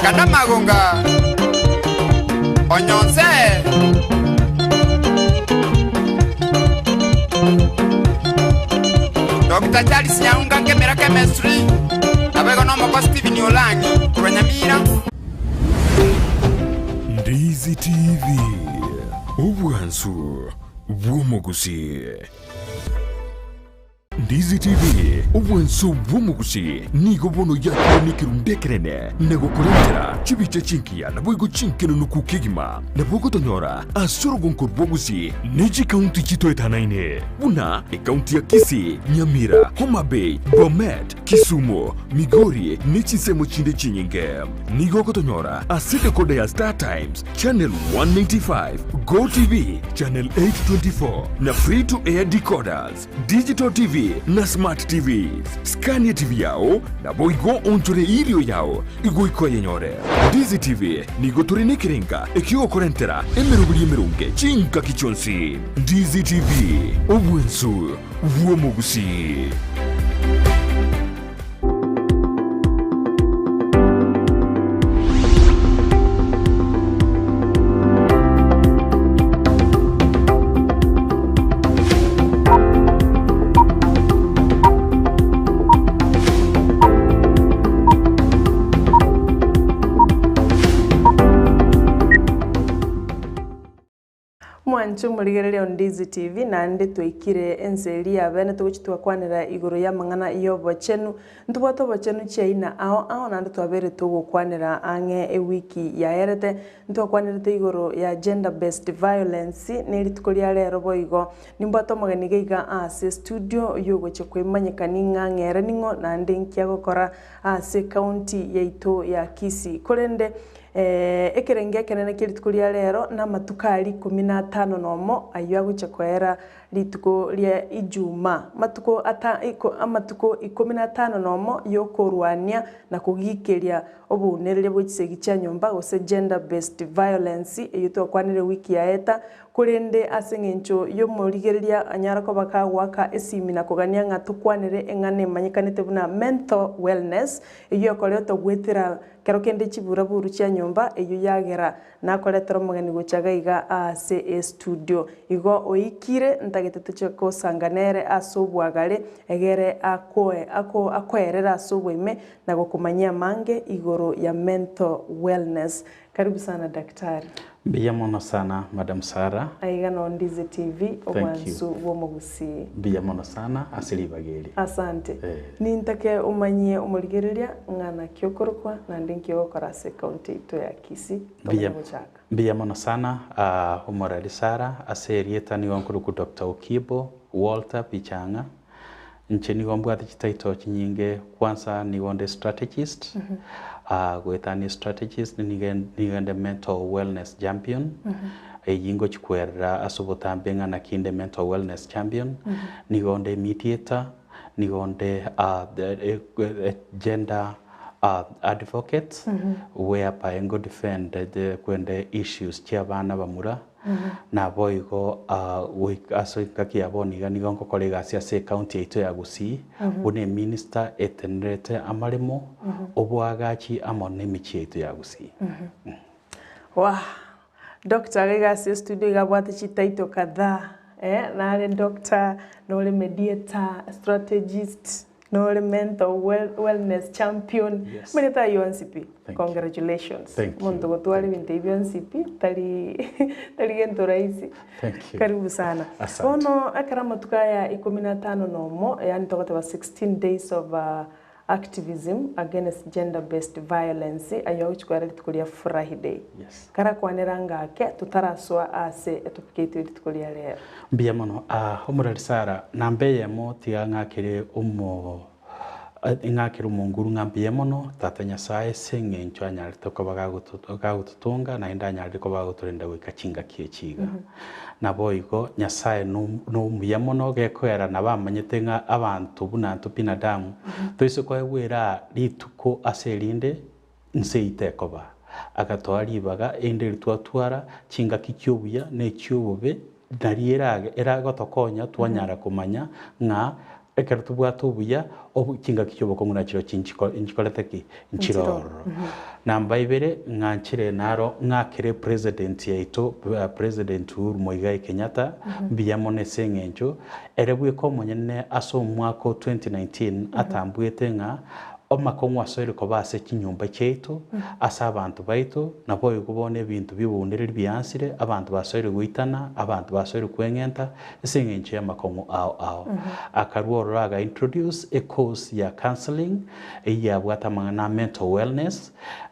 Kanda Magonga, Onyonse. Dr. Charles Nyaunga Nkemera Chemistry, naboigo nomoko Stephen Olangi korwa Nyamira. Ndizi TV, obwansu bw'omogusii. Ndizi TV, obwansu bw'omogusii, nigo bono yakire nekerundu ekenene na gokorentera chibicha chingiya naboigo chinkenunuku kegima. Nabo ogotonyora ase orogonko rwa Gusii ne chikaunti chitoetanaine buna ekaunti ya Kisii, Nyamira, Homa Bay, Bomet, Kisumu, Migori ne chinsemo chinde chinyinge. Nigo ogotonyora ase decoder ya Star Times, Channel 195, Go TV, Channel 824 na Free to Air decoders, Digital TV na Smart TVs. Scan TV yao naboigo onchore erio yao igoika oyenyore. Ndizi TV nigo tore nekerenga ekiogokorentera emeroberi emeronge chingaki chionsi. Ndizi TV, obwensu bw'omogusii. Mwanche omorigereria o Ndizi TV naende twaikire ense eria ya bene togochia twakwanera igoro y'amang'ana y'obochenu. Ntobwate obochenu chiaina ao ao naende twabeire togokwanera ang'e ewiki yaerete. Ntwakwanerete igoro ya gender based violence ne rituko ria rero boigo. Nimbwate omogeni iga iga ase estudio oyio ogochia koimanyekani ng'a ng'ere ning'o naende nki agokora ase ecounty yaito ya Kisii. Korende Ekerengo ekenene kie rituko ria rero namatuko aria ikomi na atano nomo, ayio agochia koera rituko ria Ijumaa. Amatuko ata iko amatuko ikomi na atano nomo yokorwania na kogikeria obounereria bwe chisegi chia nyomba gose gender based violence eyio twakwanire wiki yaeta, Korende ase engencho y'omorigereria anyare koba kagoaka esimi na kogania ng'a tokwanere eng'ana emanyekanete buna mental wellness, eyio ekoretwa goetera kero kende chiburaburu chia nyomba, eyio yagera nakoretera omogeni gocha iga iga ase estudio. Igo oikire ntagete toche gosanga nere ase obwagare egere akoe ako akoerere ase oboime na gokomanyia amange igoro ya mental wellness. Karibu sana daktari. Mbuya mono sana Madam Sarah. Aiga no Ndizi TV Thank you. obwansu bw'omogusii. Mbuya mono sana ase ribaga eri. Asante. Eh. Nintake omanyie omorigereria ng'a naki okorokwa naende nki ogokora ase ecounty yaito ya Kisii Mbuya tomanye gochaka. mbuya mono sana ah, omorari Sarah ase erieta nigo nkorokwa Doctor Okibo Walter Bichang'a. Inche nigo mbwate chititle chinyinge, kwanza nigo nde strategist, goetania strategist nigo nigo nde mental wellness champion, eyio ngochi kwerera ase obotambe ng'a naki nde mental wellness champion, nigo nde mediator, nigo nde gender advocate, whereby ngo defend kwende issues chia abana abamura. Naboigo goika ase engaki ya bono iga nigo ngokora egasi ase ecounty yaito ya Gusii, buna eminister etenerete amaremo, oboagachi amo nemechie yaito ya Gusii. Wah! Doctor iga iga ase estudio iga abwate chititle kadhaa, eh, nare doctor, nore mediator, strategist. Nore mental wellness champion Yes. omanyete ayio onsi pi Thank you. congratulations Thank you. omonto gotwara ebinto ebi bionsi pi tari tari gento rahisi Thank you. karibu sana Asante. bono ekero amatuko aya ikomi na atano na omo yaani togoteba 16 days of activism against gender based violence ayio agochi koera rituko ria Friday Yes. karakwanera ngake totarasoa ase etopic yaito ya rituko ria rero. Mbuya mono. Omorwari Sara, namba eyemo tiga ng'akere omo ng'akere omonguru ng'a mbuya mono Tata Nyasaye ase eng'encho anyarete koba gagototonga naende anyarire koba agotorenda goika chingaki echi iga. Naboigo Nyasaye nomuya mono gekoera nabo amanyete ng'a abanto buna intwe binadamu toise koegwa eraa rituko ase erinde Inse eyio tekoba. Agatoa ribaga erinde eri twatwara chingaki chi'obuya na echi'obobe, nario erage eragotokonya twanyara komanya ng'a. Ekero tobwate obuya, obo chingaki chi'obokong'u nachio chinchiko nchikorete ki? Nchire ororo. Namba ibere, ng'a nchire naro ng'akere president yaito, President Uhuru Muigai Kenyatta, mbuya mono ase eng'encho ere bweka omonyene ase omwaka o 2019 atambuete ng'a amakong'u asoire koba ase chinyomba chiaito, ase abanto baito, naboigo bono ebinto bi'obounereri biansire, abanto basoire goitana, abanto basoire kweng'enta, Ase engencho y'amakong'u ao ao. Akarua ororo aga introduce e course ya counselling eyio yabwate amang'ana a mental wellness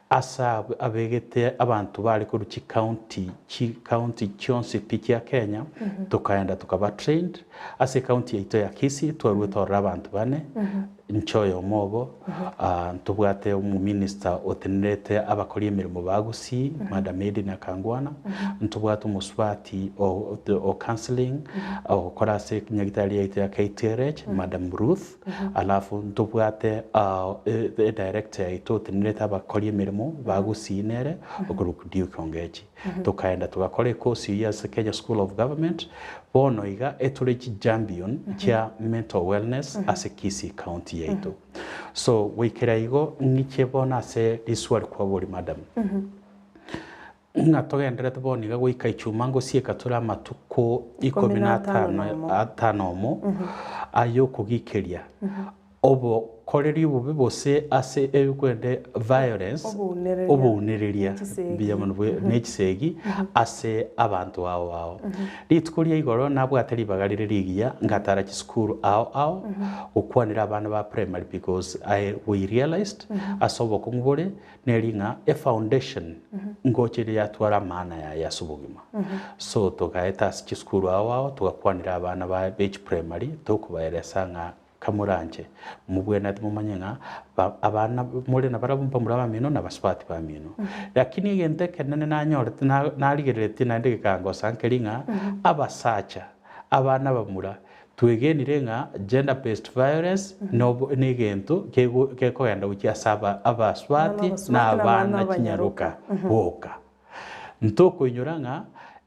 ase abegete abanto bare korwa chicounty chicounty chionsi pi chia Kenya tokaenda tokaba trained ase ecounty yaito ya Kisii twaruete ororo abanto bane Inche oyomo obo, ntobwate omominister otenerete abakori emeremo ba Gusii, Madam Edna Kangwana, ntobwate omosubati o counselling ogokora ase nyagitari yaito ya KTRH, Madam Ruth, alafu ntobwate edirector yaito otenerete abakori emeremo ba Gusii nere okorokwa Duke Ongechi. Tokaenda togakora ecourse eyio ase Kenya School of Government, bono iga etore chichampion chia mental wellness ase Kisii County yaito. So goikera igo ng'iche bono ase riswali kwabori madam, ng'a togenderete bono iga goika ichuma ngosieka tore amatuko ikomi na atano atano omo ayokogikeria Obokoreri obobe gose ase ebikwende violence, Obounereria. obounereria Chisegi. mbuya mono bwe ne chisegi ase abanto ao ao. Rituko ria igoro nabwate ribaga rire rigiya ngatara chisukuru ao ao gokwanera abana ba primary because I we realized ase obokong'u bore neri ng'a efoundation ngocha ere yatwara amaana yaye ase obogima. So togaeta ase chisukuru ao ao togakwanera abana ba be chiprimary tokobaeresa ng'a Kamoranche, mobwenerete momanye ng'a abana more nabarabwo mbamura abamino na abasubati bamino. Lakini egento ekenene nanyorete narigereretie naende gekangosa nkeri ng'a abasacha, abana abamura, twegenire ng'a gender based violence negento gekogenda gochia ase abasubati na abana chinyaroka boka. Ntokoinyora ng'a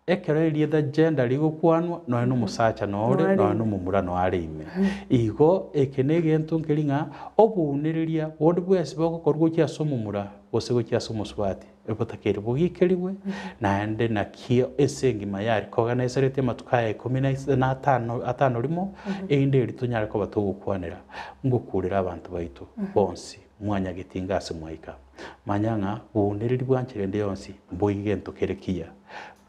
ekero erieta gender rigokwanwa, nonya nomosacha nore, nonya nomomura noare ime. Igo eke negento nkeri ng'a obounereria bonde bwensi bogokorwa gochia ase omomura gose gochia ase omosubati, botakeire bogikerigwe, naende naki ense engima yarekoganesereti amatuko aya ikomi na ise na atano atano rimo, erinde erio tonyare koba togokwanera ngokurera abanto baito bonsi mwanyagetinga ase mwaika. Manya ng'a bounereri bwa nchera ende yonsi mboigo gento kere kiya.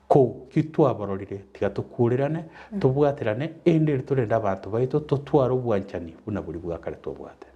Ko ki twabororire, tiga tokuurerane, tobwaterane, erinde erio torende abanto baito, totware obwanchani buna boria bwa kare twabwate.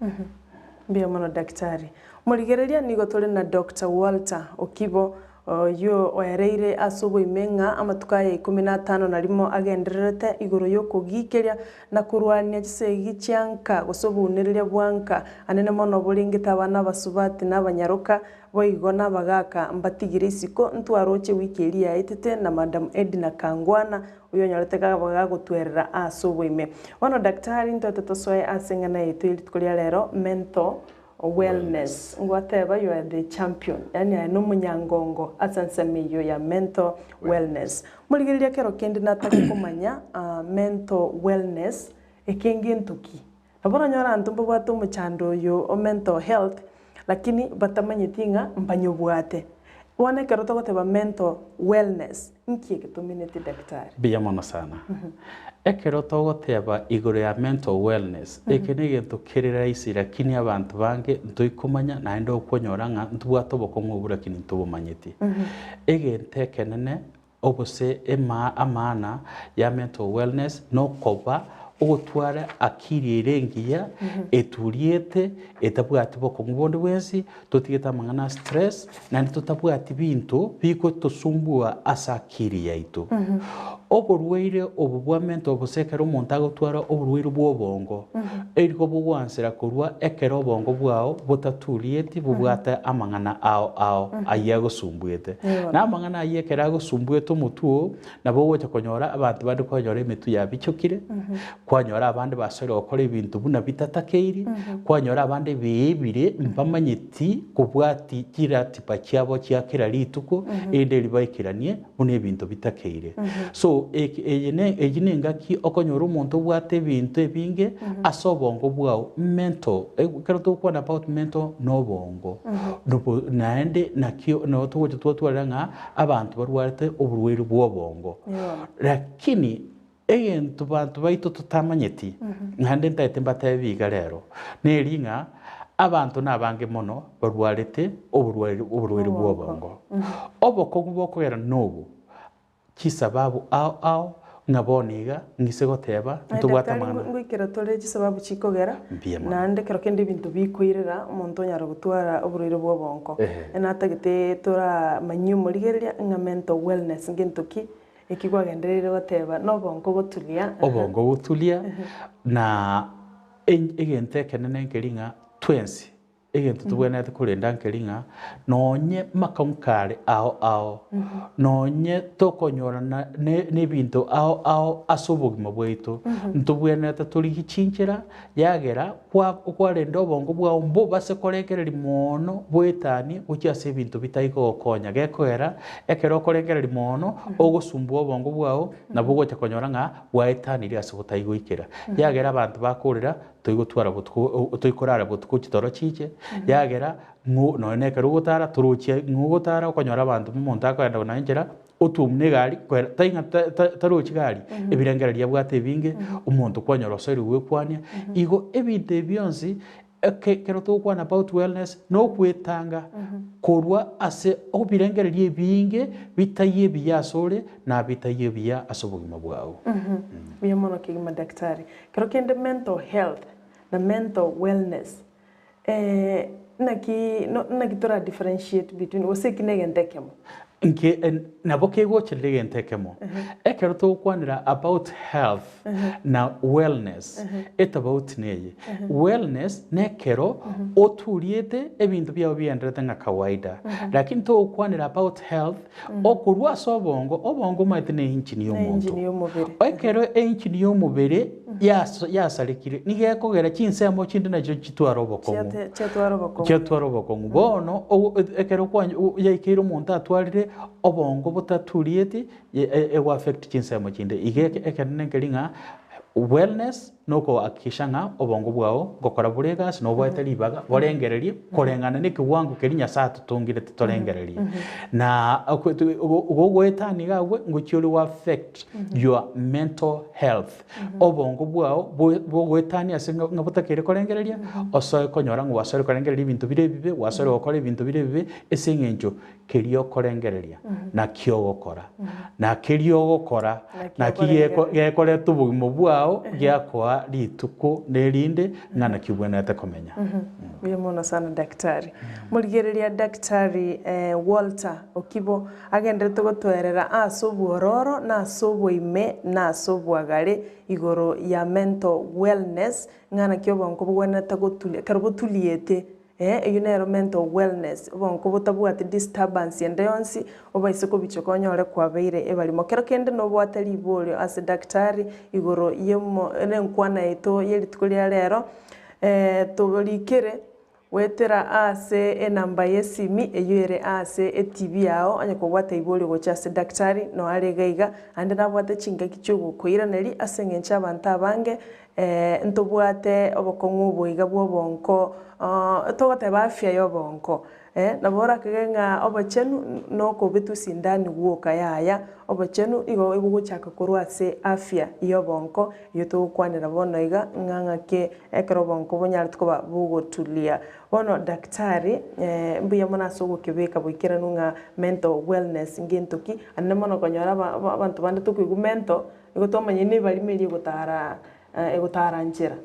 Mbuya mono Daktari. Morigereria nigo tore na Doctor Walter Okibo oyio oereire ase oboime ng'a amatuko aya ikomi na atano na rimo agendererete igoro y'okogikeria na korwania chisegi chia nka gose obounereria bwa nka, anene mono borengete abana abasubati na abanyaroka, boigo nabagaaka mbatigire isiko ntwaroche wiki eria yaetete na Madam Edna Kangwana oyonyorete gagotwerera ase oboime. Bono Daktari ntoete tosoe ase eng'ana yaito ye rituko ria rero, mental Wellness. Ngwateba you are the champion, yaani aye nomonyangongo ase ensemo eyio ya mental wellness. Morigereria kero kende natake komanya mental wellness eke ngento ki? Nabo oranyore abanto mbabwate omochando oyo o mental health lakini batamanyeti ng'a mbanyobwate. Bono ekero togoteba mental wellness nki eke tomineti daktari? Mbuya mono sana. Ekero togoteba igoro ya mental wellness, eke negento kere rahisi lakini abanto bange ntoikomanya naende okonyora ng'a ntobwate obokong'u obwo lakini ntobomanyeti. Egento ekenene Gose amaana ya mental wellness nokoba ogotwara akili ere engiya, eturiete, etabwati bokong'u bonde bwensi, totigete amang'ana a stress, naende totabwati binto bigotosumbua ase akili yaito. Oborwaire obo bwa mental gose ekero omonto agotwara oborwaire bwa obongo, erigo bogoansera korwa ekero obongo bwao botaturieti bobwate amang'ana ao ao ayio agosumbuete. Na amang'ana ayio ekero agosumbuete omotwe oo, nabo ogocha konyora abanto bande kwanyora emetwe yabichokire. Kwanyora abande basoire gokora ebinto buna bitatakeiri, kwanyora abande beebire mbamanyeti kobwati chiratiba chiabo chia kera rituko, erinde ribaikeranie buna ebinto bitakeire. So eke eye ne eyio nengaki okonyora omonto obwate ebinto ebinge ase obongo bwao mental, ekero togokwana about mental na obongo, nobo naende nakio nabo togocha twatwarera ng'a abanto barwarete oborwaire bwa obongo. Lakini Egento banto baito totamanyeti, naende ntaete mbatebi iga rero, neri ng'a abanto nabange mono barwarete oborwaire oborwaire bw'obongo. Obokong'u bokogera nobo, chisababu ao ao, ng'a bono iga ng'ise goteba Aye ntobwate daktari amang'ana. ngoikera tore chisababu chikogera, Mbuya mono. naende ekero kende ebinto bikoirera omonto onyare gotwara oborwaire bw'obongo. Ehe. Natagete toramanyie omorigereria ng'a mental wellness ngento ki, Eki kwagendereire goteba nobongo gotulia. Obongo gotulia, na egento ekenene nkeri ng'a twensi egento tobwenerete korenda nkeri ng'a nonye makong'u kare ao ao, nonye tokonyorana ne ebinto ao ao ase obogima bwaito, ntobwenerete torigie chinchera Yagera kwarenda obongo bwao mbobase korengereria moono boetanie gochia ase ebinto bitari kogokonya. Gekogera ekero okorengereria moono ogosumbua obongo bwao nabo ogocha konyora ng'a bwaetanirie ase botari goikera. Yagera abanto bakorera toigotwara botuko toikorara botuko chitoro chiche, yagera ng'o nonya na ekero ogotara torochia ng'o ogotara okonyora abanto omonto akogenda nonya nchera Otuomwa na egari koera tari ng'a ta- ta- tarochi gari, ebirengererio abwate ebinge, omonto kwanyora osoire gwekwania, igo ebinto ebi bionsi eke ekero togokwana about wellness, na okwetanga korwa ase obirengererio ebinge bitaiyo ebiya asore na bitaiyo ebiya ase obogima bwao. Mbuya mono kegima daktari. Kero kende mental health na mental wellness Naki naki tora differentiate between gose eki negento ekemo? Inki nabo kegocherera egento ekemo. Ekero togokwanera about health na wellness, etobauti neye. Wellness nekero oturiete ebinto biago bigendererete ng'a kawaida. Lakini togokwanera about health, okorwa ase obongo, obongo omanyete ne engine ya omonto. Engine ya omobere. Ekero engine ya omobere yasarekire, nigo ekogera chinsemo chinde nachio chitware obokong'u. Chiatwara obokong'u. Chiatwara obokong'u. Bono ekero yaikeire omonto atwarire obongo botaturieti, ego affect chinsemo chinde. Iga ekenene nkeri ng'a wellness nokohakikisha ng'a obongo bwao ngokora bore egasi noboete ribaga borengererie koreng'ana na ekewango keria Nyasaye atotongirete torengererie. Na gogoetania iga abwo ngochia ore go affect your mental health. Obongo bwao bogoetania ase ng'a botakeire korengereria, osoe konyora ng'a gwasoire korengereria ebinto bire ebibe, gwasoire gokora ebinto bire ebibe ase eng'encho keria okorengereria nakio ogokora, na keria ogokora naki gekoreta obogima bwao giakoa rituko na erinde ng'a naki obwenerete komenya. Mbuya mono sana daktari. Morigereria Daktari Walter Okibo agenderete gotoerera ase obwororo na ase oboime na ase obwagare igoro ya mental wellness ng'a naki obongo bogwenerete gotulia ekero botuliete Ee, eyio nero mental wellness, obonko botabwati disturbance ende yonsi, obaise kobichoka onyore kwabeire ebarimo. Kero kende nobwate riborio ase daktari igoro yemo nenkwana yaito yerituko ria rero, torikere goetera ase enamba yesimi eyio ere ase etv yao, onye kobwate iborio gocha ase daktari noare iga iga, naende nabwate chingaki chiogokoiraneria ase eng'encho abanto abange Ntobwate obokong'u obo iga bw'obonko, togoteba afya y'obonko. Nabo orakage ng'a obochenu nokobetwa esindani gwoka yaya, obochenu igo bogochaka korwa ase afya y'obonko, eyio togokwanera bono iga ng'a ng'aki ekero obonko bonyarete koba bogotulia. Bono daktari, mbuya mono ase ogokebeka boikeranu ng'a mental wellness ngento ki, naende mono okonyora aba abanto bande tokoigwa mental, Nigo twamanyire nebarima eria egotara egotara nchera.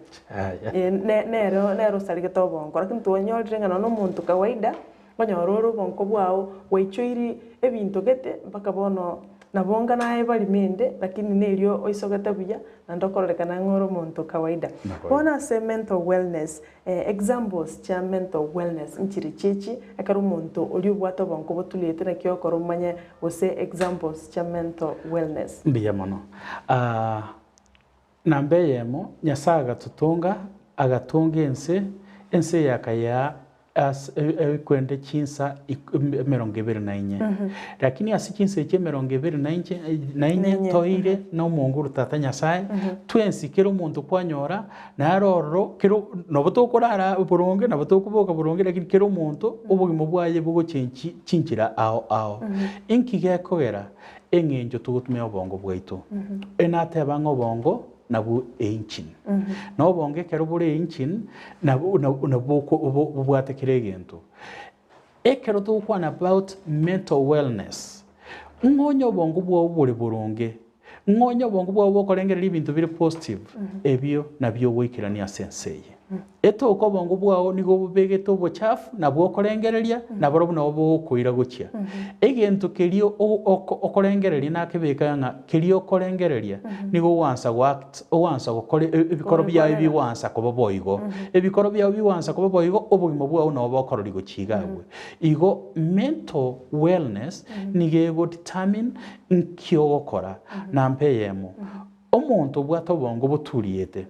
Nero nero osaregete obongo. Lakini twanyorire ng'a nonya omonto kawaida, okonyora ore obongo bwao bwaichoiri ebinto gete mpaka bono nabo onga naye ebarima ende lakini nerio oisogete buya naende okororekana ng'a ore omonto kawaida. Bono ase mental wellness, examples chia mental wellness nchire chichi, ekero omonto oria obwate obongo botuliete naki ogokora omanye gose examples chia mental wellness. Mbuya mono. Namba eyemo, Nyasae agatotonga, agatonga ense, ense eye akayea ase ekwende chinsa emerongo ebere na inye. Lakini ase chinsa echi emerongo ebere na inche na inye Nenye, toire na omonguru Tata Nyasae, twensi kera omonto kwanyora, nare ororo kero nabo tokorara boronge nabo tokoboka boronge lakini kera omonto obogima bwaye bogochenchi chinchera ao ao. Inki gekogera? Eng'encho togotumia obongo bwaito. Enateba ng'a obongo nabwo engine. Na obongo ekero bore engine, nabo nabo nabo bobwate kera egento. Ekero togokwana about mental wellness, ng'a onye obongo bwao bore boronge, ng'a onye obongo bwao bokorengereria ebinto bire positive, ebio nabio ogoikerania ase ense eye. Etoka obongo bwao nigo obobegete obochafu, nabwo okorengereria, nabarobwo nabo bogokoira gochia. Egento keria okorengereria nakebeka ng'a keria okorengereria nigo ogwansa go act, ogwansa gokora ebikoro biaye bigwansa koba boigo. Ebikoro biao bigwansa koba boigo, obogima bwao nabo bokorori gochia iga abwo. Igo mental wellness nigo ego determine nki ogokora. Namba eyemo. Omonto obwate obongo boturiete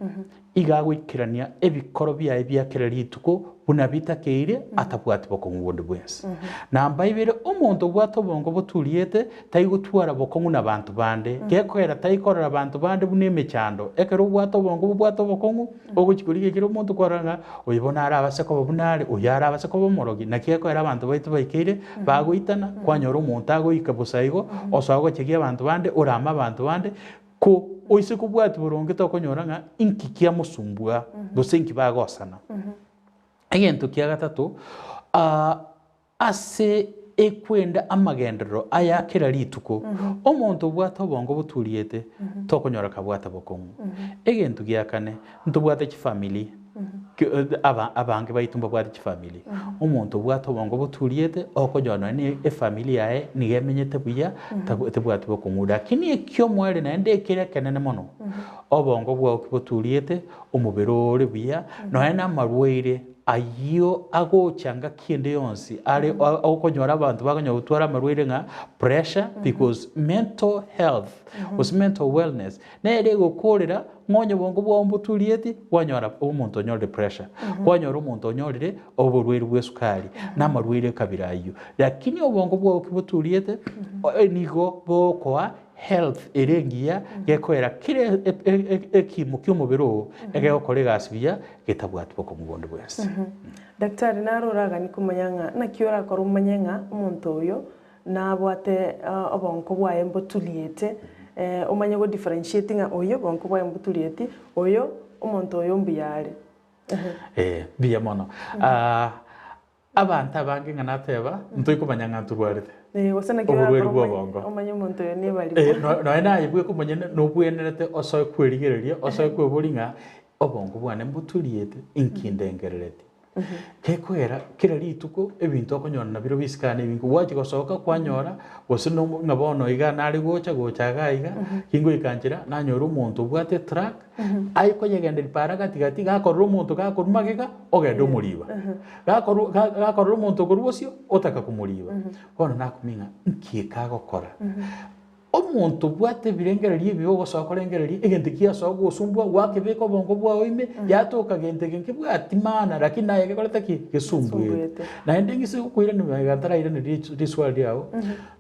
iga agoikerania ebikoro biaye bia kera rituko buna bitakeire atabwati bokong'u bonde bwensi. Namba ibere, omonto obwate obongo boturiete taigotwara bokong'u nabanto bande, gekoera taikorora abanto bande buna emechando. Ekero obwate obongo bobwate obokong'u, ogochia korigia kera omonto kwarora ng'a oyo bono arabase koba buna are, oyo arabase koba omorogi. Naki gekoera abanto baito baikeire, bagoitana, kwanyora omonto agoika bosa igo, osoa gochegia abanto bande, orame abanto bande, ko oise kobwatia boronge tokonyora ng'a inki kiamosumbua, gose inki bagosana. Egento kia gatato, ase ekwenda amagenderero aya kera rituko, omonto obwate obongo boturiete, tokonyora kabwate bokong'u. Egento gia kane, ntobwate chifamiri, abange baito mbabwate chifamiri. Omonto obwate obongo boturiete, okonyora nonya na efamiri yaye nigo emenyete buya, tebwati bokong'u. Lakini ekiomoerio naende ekere ekenene mono, obongo bwao ki boturiete, omobere oo ore buya, nonya na amarwaire ayio agocha ngaki ende yonsi are okonyora abanto bakonyara gotwara amarwaire ng'a pressure because mental health gose mental wellness nere egokorera ng'a onye obongo bwao mboturieti kwanyora omonto onyorire pressure, kwanyora omonto onyorire oborwaire bwa esukari na amarwaire ekabira ayio. Lakini obongo bwao ki boturiete nigo bogokoa health ere engiya gekoera kera ekiimo ki'omobere oo egegokora egasi buya getabwati bokong'u bonde bwensi. Daktari naro oraganie komanya ng'a naki orakore omanye ng'a omonto oyo nabwate obonko bwaye mboturiete, omanye go differentiate ng'a oyo obonko bwaye mboturieti, oyo omonto oyo mbuya are. Ee, mbuya mono. Abanto abange ng'a nateba, ntoikomanya ng'a ntorwarete Eh, gose naki oborwaire orakore omanye bw'obongo. omanye omonto oyo nebari Eh, bo. no- nonya naye bweka omonyene nobwenerete osoe kwerigereria, osoe kweboria ng'a obongo bwane mboturiete, inki ndengerereti. Gekoera kera rituko ebinto okonyora nabiro bisikane ebinge, gwachia gosoka kwanyora gose nomo ng'a bono iga nare gocha gocha iga iga, kingoika nchera nanyora omonto obwate etruck, aye koyegenderia para gati gati, gakorora omonto gakorwa magega, ogende omoriba. Gakorwa ga gakorora omonto okorwa bosio, otaka komoriba. Bono nakumia ng'a nki eke agokora? Omonto obwate ebirengererio ebibe ogosoa korengereria egento kiasoa gosumbua gwakebeka obongo bwao ime, yatoka gento eke nkebwati maana lakini naye gekorete ki? Gesumbuete. Gesumbuete. Naende ng'ise gokoirania magega ntarairaneria ri riswali riao,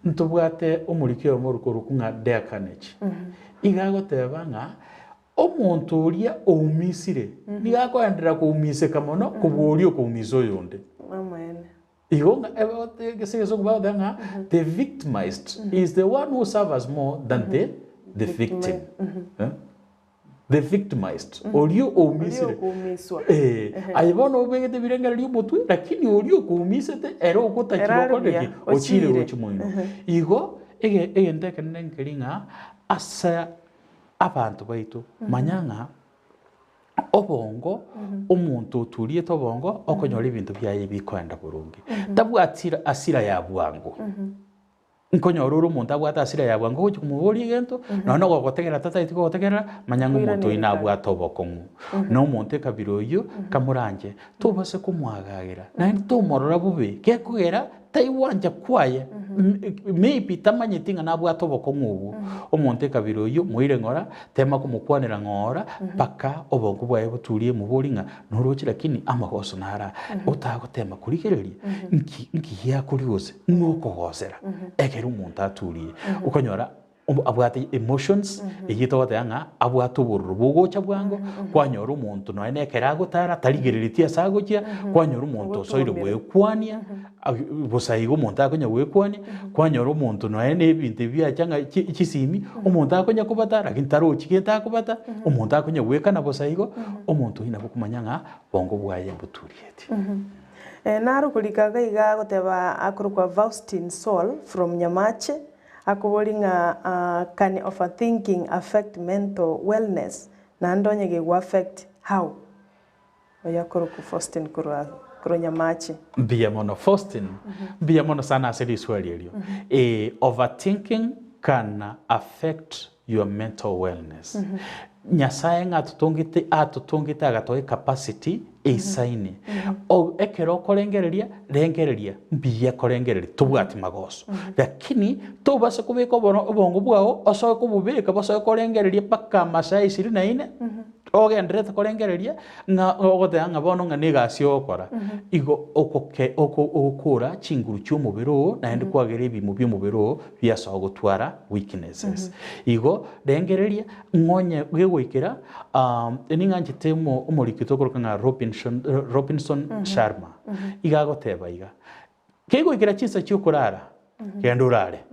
ntobwate omoriki oyomo okorokwa ng'a Dale Carnegie. Iga agoteba ng'a Omonto oria oumisire nigo akoenderera koumiseka mono kobua oria okoumisa oyonde. Amaene. Igo ng'a ase egesongo bagoteba ng'a the victimized is the one who suffers more than the the victim. Eh? The victimized, oria Oria oumisire. okoumiswa. Eh, aye bono obegete ebirengererio omotwe, lakini oria okoumisete ere ogotakire Ere are okore buya, ki? Ochire ochire. gochia moino. Igo ege egento ekenene nkeri ng'a ase Abanto baito, manya ng'a obongo, omonto oturiete obongo okonyora ebinto biaye bikoenda boronge. Tabwati asira ya bwango. Nkonyora ore omonto abwate asira ya bwango ogochia komoboria egento, nonya ogogotegerera tataeti kogotegerera, manya ng'a omonto oyio nabwate obokong'u. Na omonto ekabira oyio, kamoranche, tobase komoagagera, naende tomorora bobe, gekogera taigwancha kwaye. Maybe tamanyeti ng'a nabwate obokong'u obwo, omonto ekabira oyio moire ng'ora, tema komokwanera ng'ora, mpaka obongo bwaye boturie mobori ng'a noroche lakini amagoso naro aya. Otagotema korigereria nki nki giakoria gose ng'o okogosera ekero omonto aturie. Okonyora abwate emotions eyio togoteba ng'a abwate obororo bogocha bwango, kwanyora omonto nonya na ekero agotara tarigereretie ase agochia, kwanyora omonto osoire goekwania bosa igo omonto akonya goekwania, kwanyora omonto nonya na ebinto ebi biacha ng'a chi chisimi, omonto akonya kobata lakini tarochi gento akobata, omonto akonya goekana bosa igo, omonto oyio nabo okomanya ng'a bongo bwaye mboturieti. Naro korika iga iga agoteba akorokwa Faustin Saul from Nyamache, Akobori ng'a can overthinking affect mental wellness? Naende onye gegwa affect, how? Oyo akorokwa Faustin korwa korwa Nyamache. Mbuya mono Faustin, mbuya mono sana ase riswali erio. Ee, overthinking can affect your mental wellness. Nyasaye ng'a atotongete atotongete agatoa ecapacity eisaine. O- Ekero okorengereria, rengereria mbuya korengereria tobwati magoso. Lakini tobasa kobeka oboro obongo bwao osoe kobobeka bosoe korengereria mpaka amasaa ishirini na ine, ogendererete korengereria ng'a ogoteba ng'a bono ng'a na egasi ogokora, igo okoke oko ogokora chinguru chia omobere oo naende kwagera ebimo bia omobere oo biasoa gotwara weaknesses. Igo rengereria ng'a onye gegoikera ning'anchete omo omoriki tokoroka ng'a Robinson Robinson Sharma, iga agoteba iga, kegoikera chinsa chia okorara, genda orare.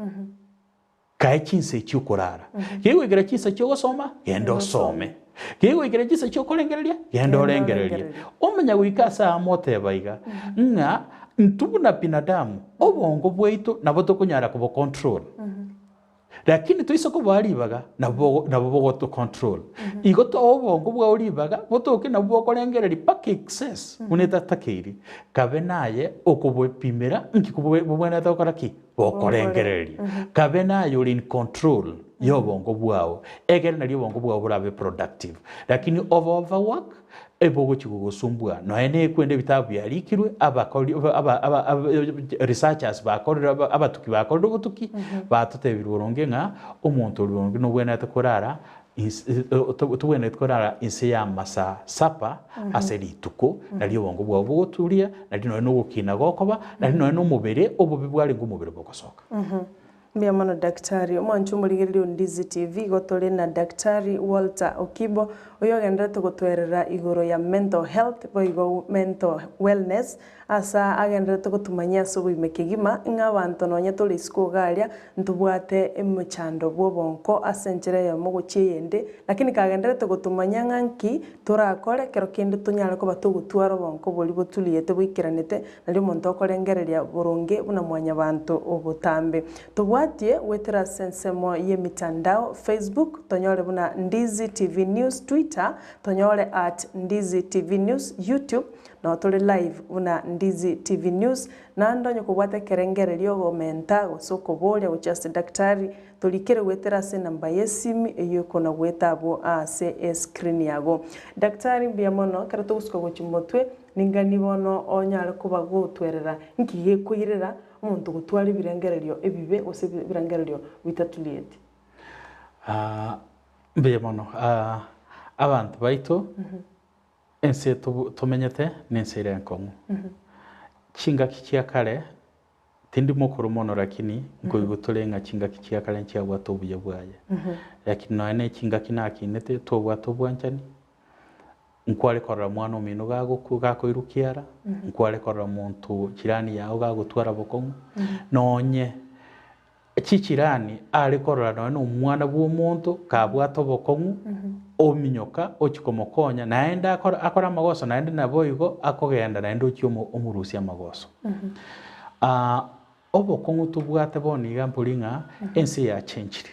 Kae chinsa echio okorara. Kegoikera chinsa chi'ogosoma, genda osome. Kegoikera chinsa chi'okorengereria, genda orengererie. Omanya goika ase amo oteba iga, ng'a intwe buna binadamu, obongo bwaito nabo tokonyara kobo control. Lakini toise koboa ribaga, nabo nabo bogoto control. Igo toa obongo bwao ribaga, botoke nabwo bokorengereria mpaka excess buna etatakeiri. Kabe naye okobopimera nki bobwenerete gokora ki? Gokorengereria. Kabe naye ore in control y'obongo bwao, egere nario obongo bwao borabe productive. Lakini obe overwork, ebogochia gogosumbua. Nonya nekwende ebitabu biarikirwe, abakori aba aba aba researchers bakorire abatuki bakorire obotuki, batotebire boronge ng'a omonto oria boronge nobwenerete korara Tobwenereti korara inse y'amasaa saba ase rituko, nario obongo bwao bogoturia, nario nonya nogokina gokoba, nario nonya nomobere obobe bwarenge omobere bogosoka. Mbuya mono Daktari. Omwancho omorigereria o Ndizi TV, igo tore na Daktari Walter Okibo, oyo ogendererete gotwerera igoro ya mental health boigo mental wellness, Asa agendererete gotumanyia ase obogima kegima, ng'a abanto nonya tore isiko iga aria, ntobwate emechando bw'obonko ase enchera eyemo gochia eyende, lakini kagendererete gotumanyia ng'a nki torakore ekero kende tonyare koba togotwara obonko boria boturiete boikeranete, nario omonto okorengereria boronge buna mwanyabanto obotambe. Tobwatie goetera ase ensemo y'emitandao, Facebook, tonyore buna Ndizi TV News, Twitter, tonyore at Ndizi TV News, YouTube, Nao tore live buna Ndizi TV News, naende onye kobwate ekerengererio ogomenta gose okoboria gochia ase daktari, torikere goetera ase enamba y'esimi eyio ekona goeta abwo ase escreen yago. Daktari mbuya mono, ekero togosuka gochia motwe, ningani bono onyare koba gotwerera nki gekoirera omonto gotwara ebirengererio ebibe gose ebirengererio bitatulieti? Mbuya mono. Abanto baito. Ense tomenyete nense ere enkong'u. Chingaki chia kare, tindi mokoro mono lakini nkoigwa tore ng'a chingaki chia kare nchiabwate obuya bwaye. Lakini nonya ne chingaki nakinete twabwate obwanchani, nkware korora mwana omino gagokwa gakoirwa kiara, nkware korora monto jirani yao gagotwara bokong'u, nonye Chichirani are korora nonya nomwana bw'omonto kabwate obokong'u, ominyoka ochia komokonya, naende akore akore amagoso naende naboigo akogenda naende ochia omo omorusia amagoso. Obokong'u tobwate bono iga mbori ng'a ense yachenchire,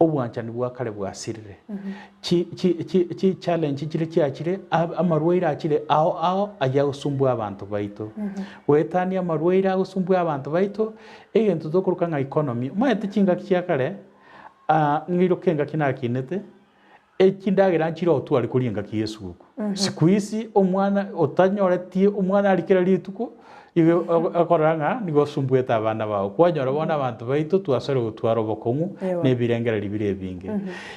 obwanchani bwa kare bwasirire, chi chi chi chichallenge chire chiachire, amarwaire achire ao ao ayio agosumbua abanto baito. Goetania amarwaire agosumbua abanto baito, Egento tokoroka ng'a economy, omanyete chingaki chia kare, ng'iroke engaki nakinete, echindagera nchire otware koria engaki ya esuguku. Siku hizi omwana otanyoretie omwana aria kera rituko, Igo okorora ng'a nigo osumbuete abana bao. Kwanyora bono abanto baito twasore gotwara obokong'u na ebirengererio bire ebinge.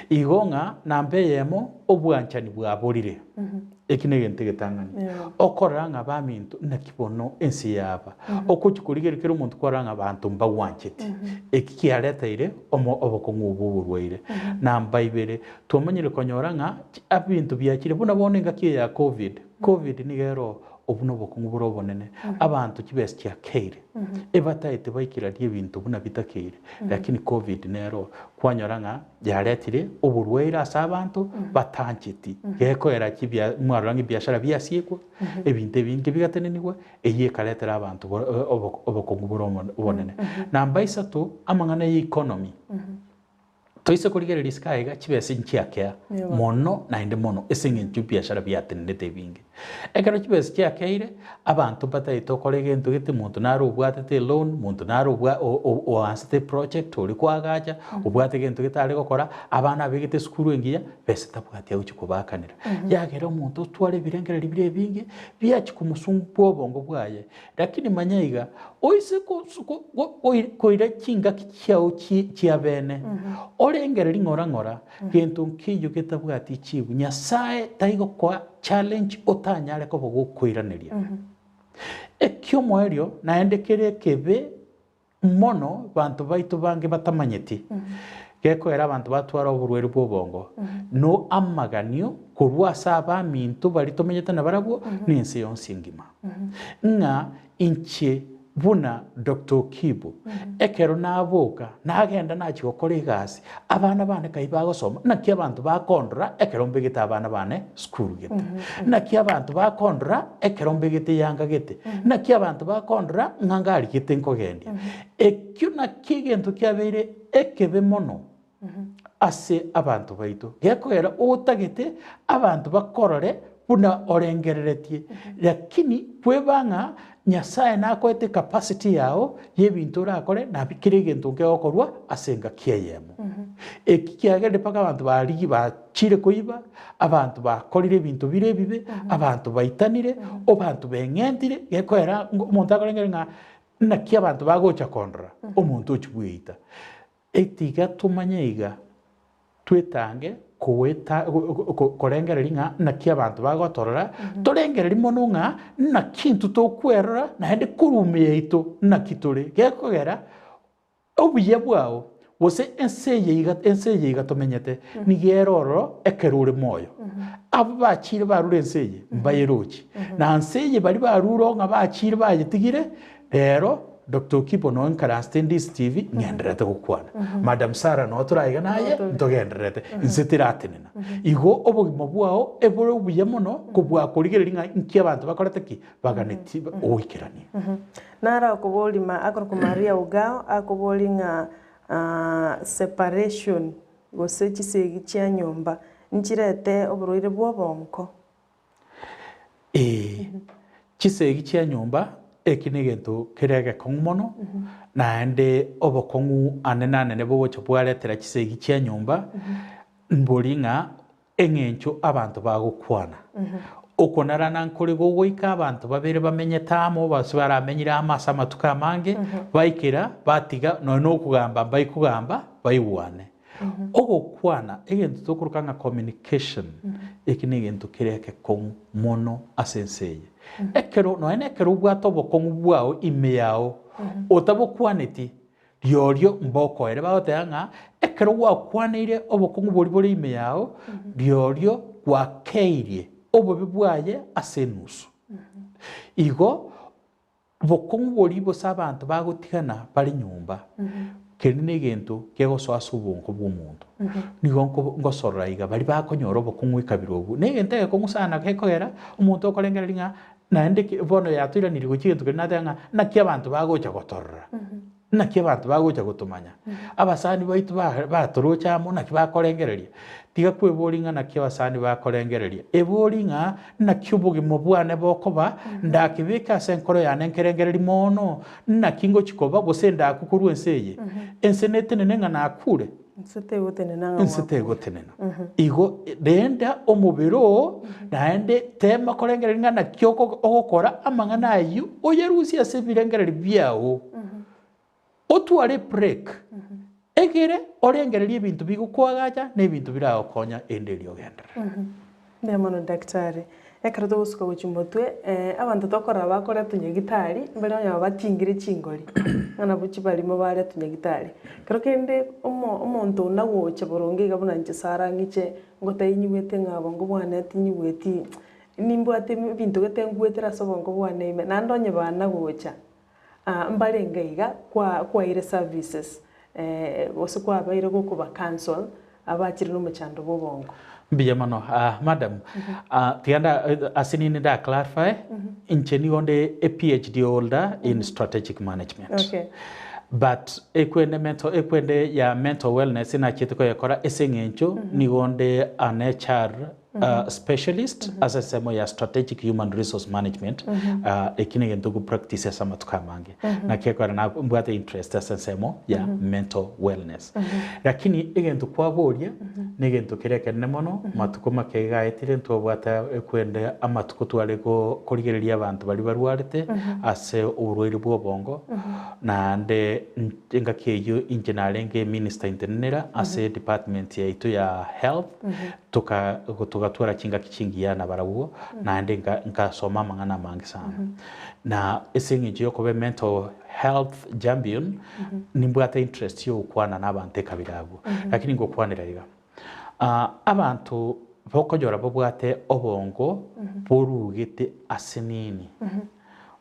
Igo ng'a namba eyemo obwanchani bwaborire. Eki negento egetang'ani. Okorora ng'a baminto naki bono ense yaba. Ogochia korigereria kera omonto kwarora ng'a abanto mbagwancheti. Eki kiareteire omo obokong'u obwo oborwaire. Namba ibere, twamanyire konyora ng'a ebinto biachire buna bono engaki eye ya covid, covid nigo ero Obwo nobokong'u bore obonene. Abanto chibesa chiakeire, ebataete baikerarie ebinto buna bitakeire, lakini covid nero kwanyora ng'a yaretire oborwaire ase abanto batancheti. Gekoera chibia mwarora ng'a ebiashara biasiekwa, ebinto ebinge bigatenenigwa, eyio ekaretera abanto obokong'u bore obonene. Namba isato, amang'ana ya economy. Toise korigereria isiko aiga, chibesa nchiakea mono naende mono ase eng'encho ebiashara biatenenete ebinge. Ekero chibesa chiakeire, abanto mbatagete gokora egento gete, monto nare obwatete eloan, monto nare obwa oansete eproject ore koagacha, obwate egento gete are gokora, abana abegete esukuru engiya, besa tabwati agochia kobaakanera. Yagera omonto otware ebirengererio bire ebinge, biachia komosumbua obongo bwaye. Lakini manya iga, oise koira chingaki chiao chiabene, orengererie ng'ora ng'ora, gento nkeiyo getabwati chibu. Nyasae taigokoa challenge otanyare koba gokoiraneria. Ekiomoerio naende kere ekebe Mono banto baito bange batamanyeti, gekoera abanto batwara oborwaire bw'obongo, no amaganio korwa ase abaminto baria tomenyete nabarabwo, na ense yonsi engima. Ng'a inche buna Doctor Okibo, ekero naboka, nagenda nachia gokora egasi, abana bane kai bagosoma, naki abanto bakondora ekero mbegete abana bane sukuru gete? Naki abanto bakondora ekero mbegete eyanga gete? Naki abanto bakondora ng'a ngarigete nkogendia? Ekio nakio egento kiabeire ekebe mono ase abanto baito, gekogera otagete abanto bakorore buna orengereretie, lakini kweba ng'a Nyasae nakoete ecapacity yao y'ebinto orakore nabi kera egento nkegokorwa ase engaki eyemo. Eki kiagerire mpaka abanto barigi bachire koiba, abanto bakorire ebinto bire ebibe, abanto baitanire, obanto beng'entire, gekoera omonto akorengere ng'a naki abanto bagocha kondora, omonto ochia bweita. Etiga tomanye iga, twetange koeta korengereria ng'a naki abanto bagotorora, torengererie mono ng'a naki intwe tokwerora naende korwa ime yaito naki tore. Gekogera obuya bwao gose ense eye iga ense eye iga tomenyete nigo ere ororo ekero ore moyo. Abwo bachiire barure ense eye mbayeroche, na nse eye baria barure oo ng'a bachiire bayetigire Rero Doctor Okibo noe nkaransete Ndizi TV ng'endererete gokwana. Madam Sarah noo toraiga naye ntogendererete. Inse tiratenena. Igo obogima bwao ebore obuya mono kobua korigereria ng'a inki abanto bakorete ki? Baganeti ogoikerania. Naro akoboria ma akorokwa Maria Ugao akoboria ng'a separation gose chisegi chia nyomba nchirete oborwaire bwa obonko. Ee, chisegi chia nyomba eki negento kere egekong'u mono, naende obokong'u anene anene bogocha bwaretera chisegi chia nyomba, mbori ng'a eng'encho abanto bagokwana. Okonarana nkore gogoika abanto babere bamenyete amo, gose baramenyire amo ase amatuko amange, baikera batiga nonya na okogamba mbaikogamba, baigwane. Ogokwana, egento tokoroka ng'a communication, eki negento kere ekekong'u mono ase ense eye. Ekero nonya na ekero obwate obokong'u bwao ime yao, otabokwaneti, riorio mbokoere. Bagoteba ng'a ekero gwakwaneire obokong'u boria bore ime yao, riorio gwakeirie obobe bwaye ase enusu. Igo. Bokong'u boria gose abanto bagotigana bare nyomba, keria negento kegosoa ase obongo bw'omonto. Nigo ngosorora iga baria bakonyora obokong'u ekabira obwo. Negento egekong'u sana gekogera omonto okorengereria ng'a naende bono yatoiranirie gochia egento keria nateba ng'a naki abanto bagocha gotorora. Naki abanto bagocha gotomanya? Abasani baito batoroche amo, naki bakorengereria? Tiga kweboria ng'a naki abasani bakorengereria. Eborie ng'a naki obogima bwane bokoba, ndakebeke ase enkoro yane nkerengererie mono, naki ngochia koba, gose ndakwe korwa ense eye? Ense netenene ng'a nakure? Inse tegotenena ng'a Inse gwakure. tegotenena. Igo renda omobere oo, naende tema korengereria ng'a naki oko- ogokora amang'ana ayio, oyerusie ase ebirengererio biao, otware ebreak, egere orengererie ebinto bigokoagacha na ebinto biragokonya ende erio ogenderere. Mbuya mono daktari. Ekero togosuka gochia motwe, abanto tokorora bakoretwa nyagitari, mbare onye batingire chingori, ng'a nabwo chibarimo baretwa nyagitari. Kero kende omo omonto oyio nagocha boronge iga buna inche Sarah ng'iche, ngotebi nyigwete ng'a obongo bwane tinyigweti, nimbwate ebinto gete ngwetere ase obongo bwane ime, naende onye bana gocha, mbarenge iga kwa kwaire services, gose kwabeire gokoba counsel, abachire nomochando bw'obongo. Mbuya mono madam. Tiga nda ase nini nda clarify, inche nigo nde a PhD holder in strategic management. Okay. But ekwende mental ekwende ya mental wellness nachiete koyekora ase eng'encho nigo nde an HR specialist ase ensemo ya strategic human resource management eki negento go practice ase amatuko amange naki ekogera na mbwate interest ase ensemo ya mental wellness lakini egento kwaboria negento kere ekenene mono matuko make iga aetire ntwabwate ekwende amatuko tware go korigereria abanto baria barwarete ase oborwaire bwa obongo naende engaki eyio inche narenge minister intenenera ase department yaito ya health Toka togatwara chingaki chingiya nabarabwo, naende nka nkasoma amang'ana amange sana. Na ase eng'encho yokoba mental health champion, nimbwate interest yogokwana na abanto ekabira abwo. Lakini ngokwanera iga, abanto bokonyora babwate obongo borugete ase nini,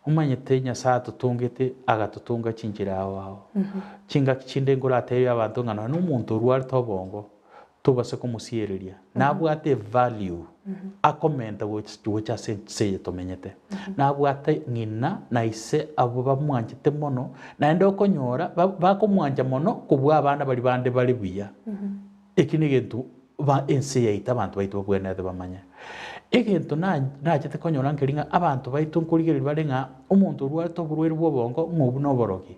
omanyete Nyasaye atotongete agatotonga chinchera ao ao. Chingaki chinde nkoratebie abanto ng'a nonye na omonto orwarete obongo, tobase komosiereria, nabwate evalue akomenta gocha ase ense eye tomenyete. Nabwate ng'ina na ise abwo bamwanchete mono, naende okonyora bakomwancha mono kobua abana baria bande bare buya. Eki negento ba ense yaito abanto baito babwenerete bamanye. Egento nachete konyora nkeri ng'a abanto baito nkorigereria bare ng'a omonto orwarete oborwaire bwa obongo ng'a obwo noborogi.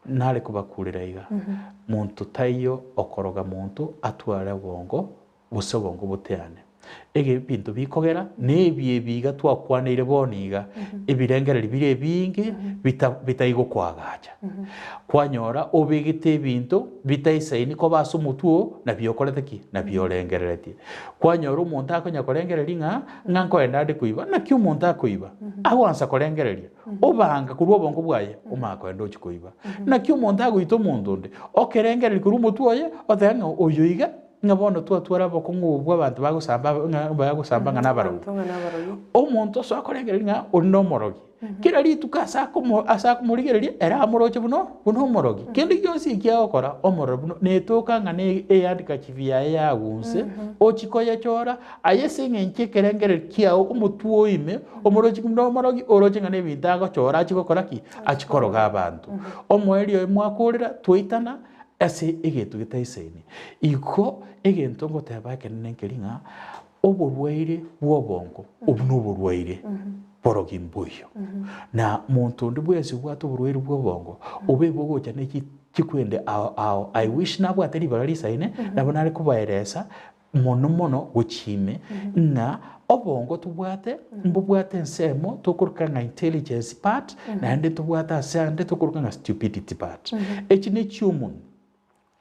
Nare kobakurera iga, Monto taiyo okoroga monto atware obongo, gose obongo boteane. Ege ebinto bikogera nebi ebi iga twakwaneire bono iga, ebirengererio bire ebinge bita bitai gokoagacha. Kwanyora obegete ebinto bitaisaini koba ase omotwe oo, nabio okorete ki? Nabio orengereretie. Kwanyora omonto akonya korengereria ng'a, ng'a nkoenda ande koiba, naki omonto akoiba? Agoansa korengereria. Obanga korwa obongo bwaye, omanye kogenda ochia koiba. Naki omonto agoita omonto onde, okerengereria korwa omotwe oye, otebe ng'a oyo iga, ng'a bono twatwara obokong'u obo bwa abanto bagosamba ng'a bagosamba ng'a nabarogi. Abanto ng'a nabarogi. Omonto ase akorengereria ng'a oria nomorogi, kera rituko ase akomo ase akomorigereria, ere amoroche buna buna omorogi. Kende gionsi eki agokora, omorore buna netoka ng'a ne ehandkerchief yaye yagunse, ochie koyechora, Aye ase engencho y'ekerengererio kiao omotwe oo ime, omorochi buna omorogi, oroche ng'a nebinto agochora achie gokora ki? Achie koroga abanto. Omoerio oye mwakorera, twaitana ase egento getaisaini. Igo egento ngoteba ekenene nkeri ng'a, oborwaire bwa obongo, obwo noborwaire borogi mboiyo. Na monto onde bwensi obwate oborwaire bwa obongo, obe bogocha ne chi chikwende ao ao. I wish nabwate ribaga risaine, nabo nare kobaeresa. Mono mono gochia ime, ng'a obongo tobwate mbobwate ensemo tokoroka ng'a intelligence part, naende tobwate ase ande tokoroka ng'a stupidity part. Echi ne chi'omonwe.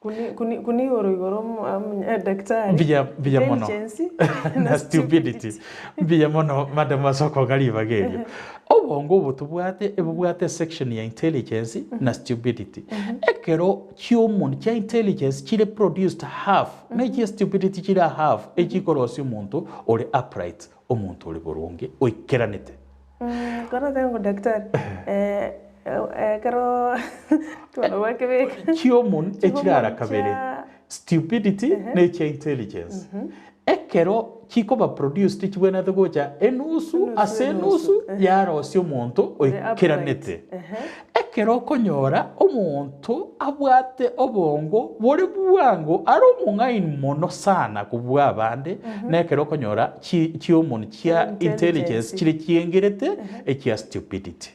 Kuni kuni kuni igoro igoro omo omo daktari. Mbuya mbuya mono. Intelligence Na stupidity. Mbuya mono madam ase okong'a ribaga erio. Obongo obo tobwate ebobwate esection ya intelligence na stupidity. Ekero chi'omonwe chia intelligence chire produced half, Na echie stupidity chire half echikorosia omonto ore upright, omonto ore boronge, oikeranete. Kore ngo daktari, ekero twakebeka Chiomon echirara kabere, stupidity na echia intelligence. Ekero chikoba produced chibwenerete gocha enusu ase enusu yarosia omonto oikeranete. Ekero okonyora omonto abwate obongo bore bwango are omong'aini mono sana kobua abande, nekero okonyora chi chihormone chia intelligence chire chiengerete echia stupidity.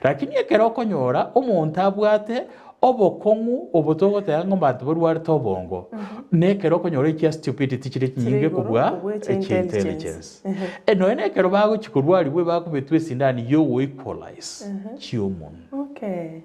Lakini ekero okonyora omonto abwate. Obokong'u obo togoteba ng'a abanto barwarete obongo, nekero okonyora echia stupidity chire Chire chinyinge igoro kobua kobua echia echia intelligence. intelligence. Nonya nekero bagochia korwarigwa ebakobetwa esindani yogo equalize chi'omonwe. Okay.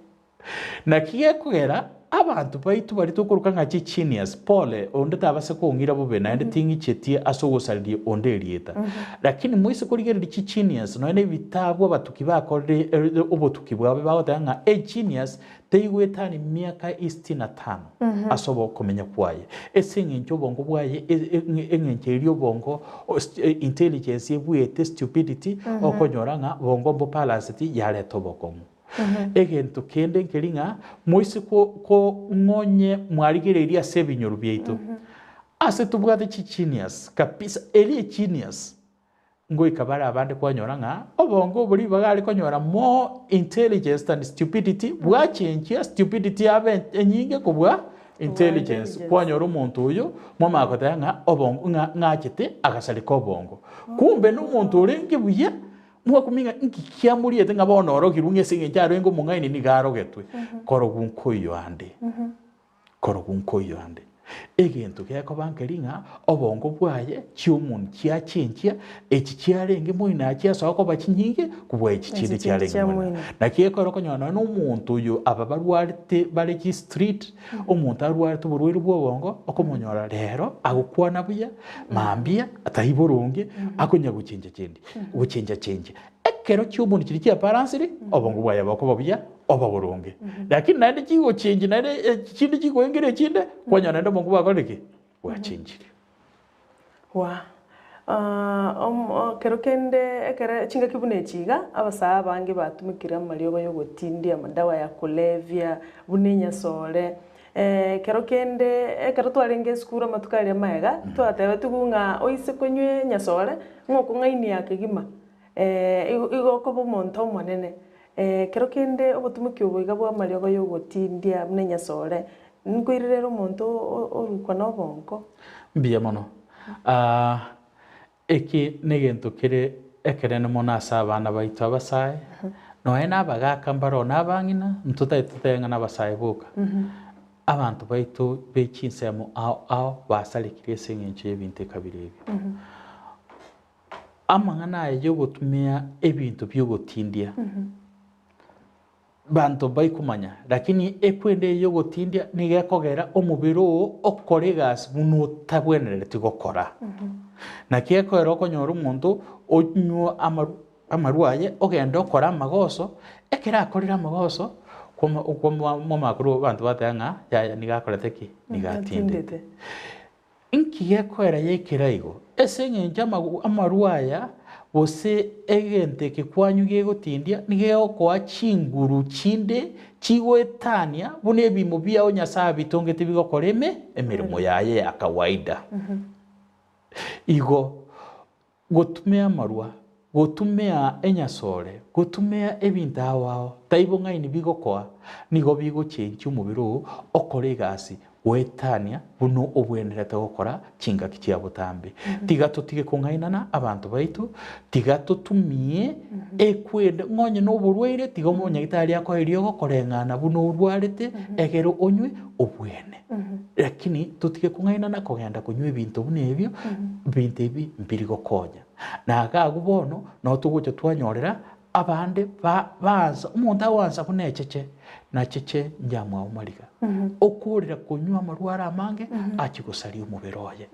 Naki gekogera abanto baito baria tokoroka ng'a chigenius, pole, onde tabasa kong'ira bobe naende ting'ichetie ase ogosareria onde erieta. Lakini moise korigereria chigenius nonya na ebitabu abatuki bakorire obotuki bwabo bagoteba ng'a egenius teigoetania miaka isitini na tano ase okomenya kwaye. Ase eng'encho obongo bwaye eng'encho eria obongo intelligence ebuete stupidity okonyora ng'a bongo mbobalanceti yareta obokong'u. Egento kende nkeri ng'a moise kong'onye mwarigereirie ase ebinyoru biaito, ase tobwate chigenius kabisa, eria egenius ngoika bare abande kwanyora ng'a obongo obo ribaga are konyora more intelligence than stupidity, bwachenchia stupidity yabe enyinge kobua intelligence. Kwanyora omonto oyo mwamanya goteba ng'a obongo ng'a ng'achete agasareka obongo. Kumbe na omonto orenge buya. Mwakumia ng'a inki kiamoriete ng'a bono orogirwe ng'a ase engencho arenge omong'aini nigo arogetwe? Korogwa nkoiyo ande, korogwa nkoiyo ande. Egento gekoba nkeri ng'a obongo bwaye chiomoni chiachenchia, echi chiarenge moino aa chiasoa koba chinyinge kobua echi chinde Echi chinde chiarenge chia moino. moino. Naki ekero okonyora nonya na omonto oyo aba barwarete bare chistreet, omonto arwarete oborwaire bwa obongo, okomonyora rero agokwana buya, mambia tai boronge, akonya gochencha chendia. Gochencha-chenchia. Ekero chi'omonto chiria chiabalansire, obongo bwaye bokoba buya, oba boronge. Lakini naende chigochenchia naende eh, chinde chikoengera echinde, kwanyora naende obongo bwakorire ki? Bwachenchire. Wa. Ah, om- o- kero kende ekere chingaki buna echi iga, abasae abange batumekire amariogo ya ogotindia, amadawa ya kulevya, buna enyasore, Ekero kende ekero twarenge esukuru amatuko aria amaega, twatebetigwe ng'a oise konywa enyasore, ng'a okong'ainia kegima, igo igo okoba omonto omonene. Ekero kende obotumoki obo iga bwa amariogo ya ogotindia buna enyasore, nkoirera ere omonto orukwa na obonko. Mbuya mono. Eki negento kere ekenene mono ase abana baito abasae, nonya na abagaaka mbaroo na abang'ina, ntotagete totebe ng'a nabasae boka. Abanto baito be chinsemo ao ao basarekire ase eng'encho y'ebinto ekabira ebio. Amang'ana aya yogotumia ebinto biogotindia. Banto mbaikomanya, lakini ekwenda eye y'ogotindia nigo ekogera omobere oo okore egasi buna otabwenereti gokora. Naki ekogera okonyora omonto onywa amaru amarwa aye ogenda okora amagoso, ekero akorire amagoso, kwama kwama mwamanya korwa abanto bateba ng'a yaya nigo akorete ki? Nigo atindete. Inki gekoera yaikera igo? Ase engencho amarwa aya, gose egento eke kwanywa gegotindia, nigo gegokoa chinguru chinde chigoetania buna ebimo biao Nyasae abitongete bigokora ime emeremo yaye ya kawaida. Igo Gotumia amarwa, gotumia enyasore, gotumia ebinto ao ao, tai bong'aini bigokoa, nigo bigochenchia omobere oo okore egasi goetania buna obwenerete gokora chingaki chia botambe. Tiga totige kong'ainana abanto baito, tiga totumie ekwende ng'a onye noborwaire tiga omonyagitari akoe eriogo koreng'ana buna orwarete egere onywe obwene. Lakini totige kong'ainana kogenda konywa ebinto buna ebio, ebinto ebi mbiri gokonya. Na iga agwo bono, nabo togocha twanyorera abande ba baansa, omonto agoansa buna echeche, na cheche njamwabo mariga. Okorera konywa amarware amange, achie gosaria omobere oye.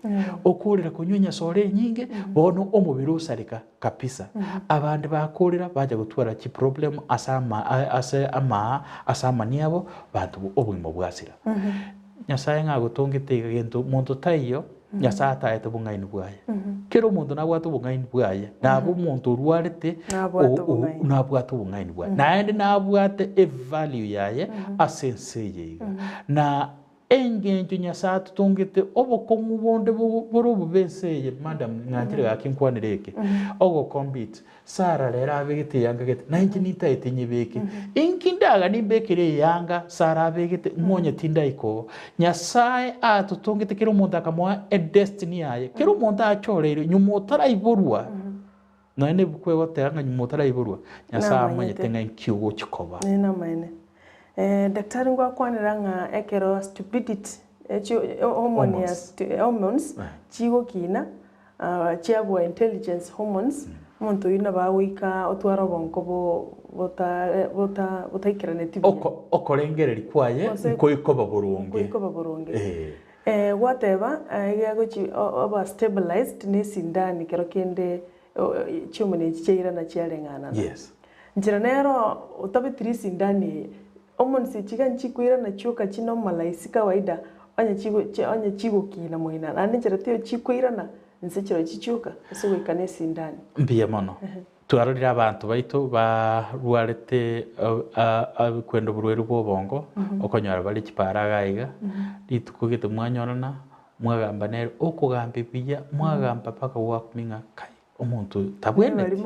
Okorera konywa enyasore enyinge, bono omobere osareka kabisa. Abande bakorera bacha gotwara chiproblem ase ama ase amaa ase amani abo, banto obogima bwasira. Nyasaye ng'a agotongete iga gento monto taiyo, Nyasaye ataete obong'aini bwaye. Kera omonto nabwate obong'aini bwaye, nabo omonto orwarete Nabwate o- o- obong'aini. nabwate obong'aini bwaye. Naende nabwate evalue yaye ase ense eye iga. Na Engencho Nyasae atotongete obokong'u bonde bore obobe ense eye, madam, ng'anchire gaki nkwanere eke, ogocompete, Sarah rero abegete eyanga gete, na inche nintaete nyebeke. Inki ndaganie mbekere eyanga Sarah abegete, ng'onye tindaika oo. Nyasae atotongete kera omonto akamoa edestiny yaye, kera omonto achoreirwe nyuma otaraiborwa, nonya na ebuku egoteba ng'a nyuma otaraiborwa, Nyasae amanyete Namanyete. ng'a inki ogochi koba. Namaene. Daktari ngwakwanera ng'a ekero stupidity hormone ya hormones chigokina chiabua intelligence hormones, omonto oyio nabo agoika otware obonko botaikeraneti buya. Okorengereria kwaye nkoikoba boronge. Nkoikoba boronge. Gwateba iga agochi oba stabilized na esindani kero kende chihormone echi chiairana chiareng'anana. Nchera nero otabetiri esindani eye, hormones echi iga nchikoirana chioka chinormalize kawaida onye chigo onye chigokina moino naende nchera teiyo chikoirana nse chirochio chioka ase goika na esindani. Mbuya mono. Twarorire abanto baito barwarete kwenda oborwaire bwa obongo, okonyora bare chipara iga iga, rituko gete mwanyorana, mwagamba nere, okogambia buya, mwagamba mpaka gwakumia ng'a kai, omonto oyo tabwenereti.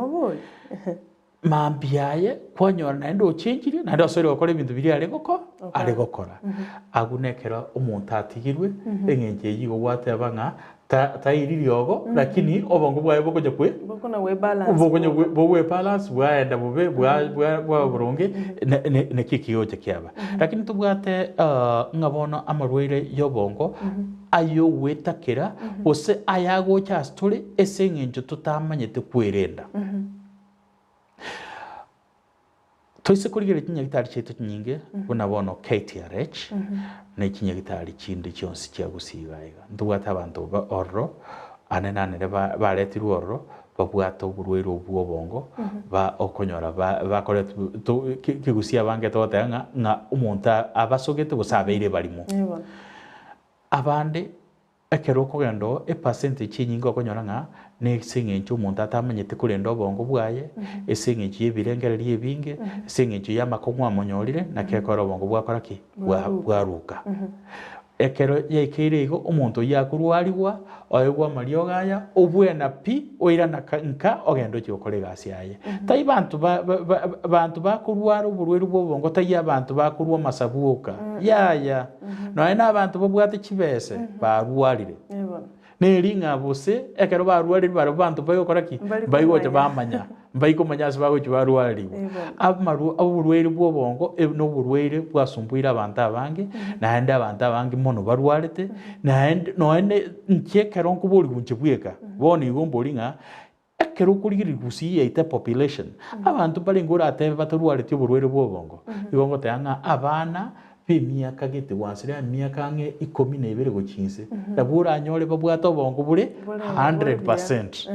Mambia aye kwanyora naende ochenchirie, naende osoire gokora ebinto biria are goko are gokora. Agwo nekero omonto atigirwe, eng'encho eyio igo gwateba ng'a ta tairi riogo, lakini obongo bwaye bokonya kwe Bokona gwe balance bokonya gwe bogwe balance bwaenda bobe bwa bwa bwaba boronge na na naki ekigocha kiaba. Lakini tobwate ng'a bono amarwaire ya obongo ayogwetakera gose ayagocha ase tore ase eng'encho totamanyete kwerenda. Toise korigereria chinyagitari chiaito chinyinge buna bono KTRH ne chinyagitari chinde chionsi chia Gusii iga iga, ntobwate abanto ba ororo ane nanere ba baretirwe ororo babwate oborwaire obwo bwa obongo ba okonyora ba bakoretwe to ki kegusii abange togoteba ng'a ng'a omonto abasogete gose abeire barimo. Abande Ekero okogenda oo, epercentage enyinge okonyora ng'a nase eng'encho omonto atamanyete korenda obongo bwaye, ase eng'encho y'ebirengererio ebinge, ase eng'encho y'amakong'u amonyorire, naki ekero obongo bwakora ki? Bwa bwaruka. Ekero yaikeire igo, omonto oyio akorwarigwa, oegwa amariogo aya, obwena pi, oirana ka nka ogende ochie gokora egasi yaye. Tai banto ba ba ba banto bakorwara oborwaire bwa obongo tai abanto bakorwa amasabu oka, yaya. Nonya nabanto babwate chibese barwarire, neri ng'a gose ekero barwarire barabwo banto mbari gokora ki? Mbari gocha bamanya, mbari komanya ase bagochia barwarigwa. Amarwa oborwaire bwa obongo na oborwaire bwasumbuire abanto abange, naende abanto abange mono barwarete, naende nonya ne inche ekero nkoborigwa inche bweka, bono igo mbori ng'a Ekero okorigereria gusii yaito epopulation, abanto mbarenge oratebe batarwareti oborwaire bwa obongo, igo ngoteba ng'a abana b'emiaka gete gwansire emiaka ang'e ikomi na ebere gochia inse, nabwo oranyore babwate obongo bore 100%.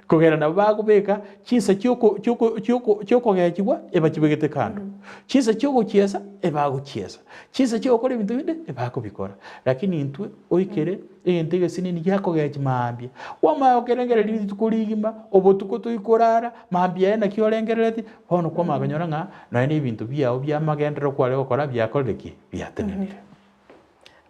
Kogera nabo bagobeka chinsa chioko chioko chioko chiokogechigwa ebachibegete kando, chinsa chiogochiesa ebagochiesa, chinsa chiogokora ebinto binde ebakobikora. Lakini intwe oikere Egento egesinini giakogechi mambia. Kwamanya gokerengereria rituko rigima, obotuko toikorara, mambia aye naki orengerereti, bono kwamanya konyora ng'a nonya na ebinto biao bi'amagenderero kware gokora biakorire ki? Biatenenire.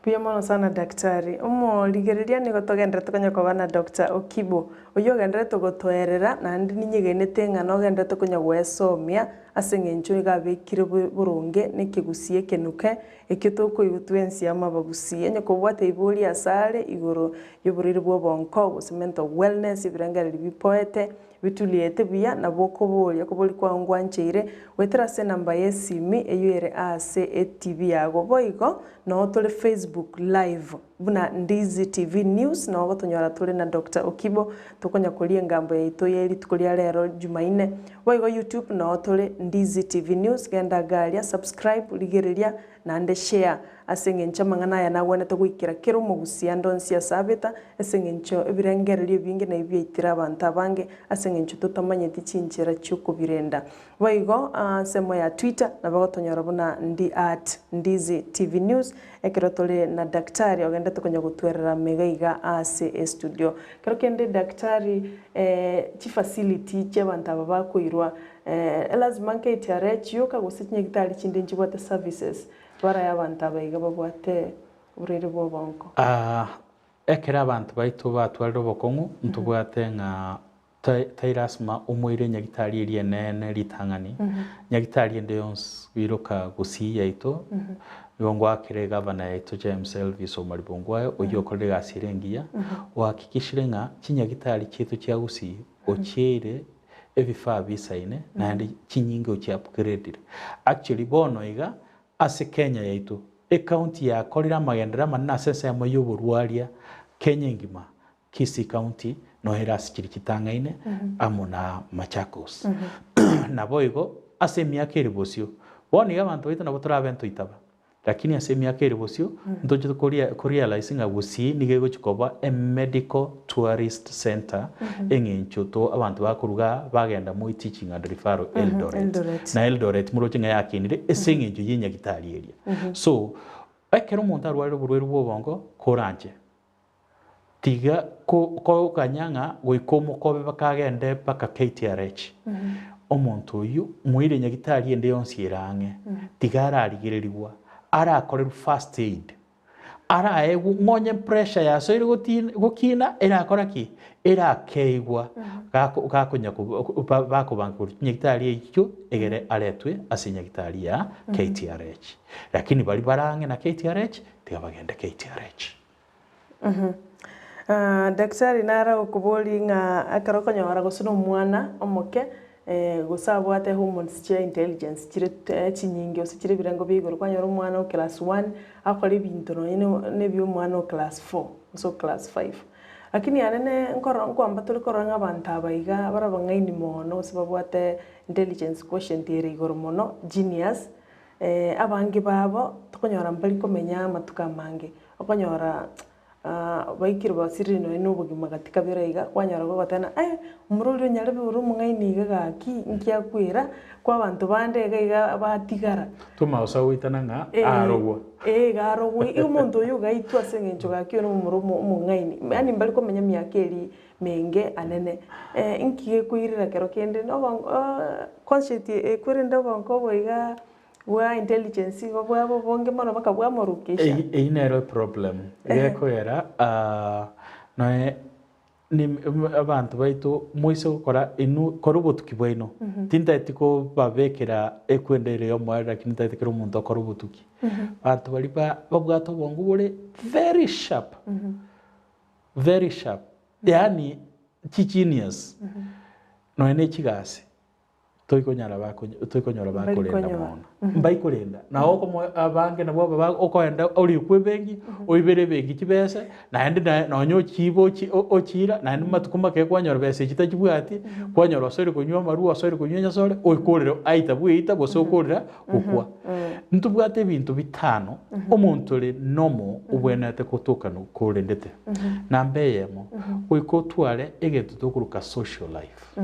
Mbuya mono sana daktari. Omorigereria nigo togenderete konya koba na Doctor Okibo, oyio ogenderete gotoerera naende ninyegenete ng'a nogenderete konya goesomia ase eng'encho iga abekire boronge na ekegusii ekenuke Ekio tokoigwa twensi amo abagusii, onye kobwate ibori asare igoro y'oborwaire bw'obonko gose mental wellness, ebirengererio bipoete, bituliete buya, nabo okoboria okobori kwao ngwancheire goetera ase enamba y'esimi eyio ere ase etv yago. Boigo noo tore Facebook live buna Ndizi TV News noo ogotonyora tore na Doctor Okibo tokonya koria engambo yaito ye rituko ria rero Jumaine. Boigo YouTube noo tore Ndizi TV News genda agaria subscribe rigereria naende share ase eng'encho amang'ana aya nagwenerete goikera kera omogusia ande onsi ase abeta ase eng'encho ebirengererio ebinge nabio biaitire abanto abange ase eng'encho totamanyeti chinchera chiokobirenda. Boigo ensemo ya Twitter nabo ogotonyora buna ndi at Ndizi TV News ekero tore na daktari ogendete konya gotwerera mega iga ase estudio. Kero kende daktari chifacility chiabanto aba bakoirwa elazima nKTRH yoka gose chinyagitari chinde nchibwate services barae abanto aba iga babwate oborwaire bwa obongo. Ekero abanto baito batwarire obokong'u ntobwate ng'a Tai lasima omoire nyagitari eria enene ritang'ani, nyagitari ende yonsi biroka gusii yaito, nigo ngoakera egavana yaito James Elvis Omariba Ongwae oyio okorire egasi ere engiya, ohakikishire ng'a chinyagitari chiaito chia gusii ochieire ebifaa bisaine naende chinyinge ochi upgradire. Actually bono iga. Ase Kenya yaito, ecounty yakorire amagenderero amanene ase ensemo y'oborwaria Kenya engima, Kisii County noyo ere ase chiria chitang'aine amo na Machakos. Naboigo ase emiaka ere bosio, bono iga abanto baito nabo torabe ntoitaba, Lakini ase emiaka ere bosio, ntoche korealize ng'a Gusii nigo egochi koba a medical tourist centre eng'encho to abanto bakoruga aa bagenda Moi Teaching and Referral Eldoret. Eldoret. Na Eldoret moroche ng'a yakinire ase eng'encho ye enyagitari eria. So, ekero omonto arwarire oborwaire bwa obongo, koranche Tiga koganya ng'a goika omokobe mpaka agende mpaka KTRH. Omonto oyio moire nyagitari ende yonsi ere ang'e, tiga ararigererigwa, arakorerwa first aid, araegwa ng'onye pressure yasoire gokina erakora ki? Erakeigwa gakonya bakobanga korwa chinyagitari echio egere aretwe ase enyagitari ya KTRH. Lakini baria bare ang'e na KTRH tiga bagende KTRH. Daktari nare okoboria ng'a ekero okonyora gose na omwana omoke gose abwate hormones chia intelligence chire chinyinge gose chire ebirengo bia igoro, kwanyora omwana o class one akore ebinto nonye na ebia omwana o class four gose o class five. Lakini anene nkorora nkwamba tore korora ng'a abanto aba iga bare abang'aini mono gose babwate intelligence quotient ere igoro mono, genius, abange babo tokonyora mbari komenya amatuko amange. Okonyora baikire basirire nonya na obogima gati kabere iga, kwanyora gogoteba ng'a eh, omoro oria onyarebe ore omong'aini iga gaki, nki akwera, kwa abanto bande iga iga batigara. Tomaosa goitana ng'a arogwa. Eh, iga arogwa, igo omonto oyio ogaitwa ase eng'encho gaki oyo nomomura omo omong'aini, yaani mbari komenya emiaka eria menge anene. Nki gekoirera kero kende nobo conscience ekwerende obonko obo igaa. Bwa intelligence igo bwaba obonge mono mpaka bwamorukisha. Eyio eyio nero eproblem gekogera noe abanto baito moise gokora inwe kora obotuki bwaino tintageti kobabekera ekwenda ere yomoerio lakini ntagete kera omonto akore obotuki. Abanto baria ba babwate obongo bore very sharp very sharp yaani chigenius nonya ne chigasi. Toikonyara bakonye toikonyora bakorenda Mbarikonyora. mono. Mbaikorenda. Na okomo abange nabwo aba ba okoenda orikwe ebenki, oibere ebenki chibese, naende naye nonye ochiiba ochi ochiira, naende matuko make kwanyora besa echi tachibwati, kwanyora osoire konywa amarwa, osoire konywa enyasore, oikorere aita bweita gose okorera gokwa. Ntobwate ebinto bitano, omonto ore nomo obwenerete gotoka korendete. Namba eyemo, goika otware egento tokoroka social life.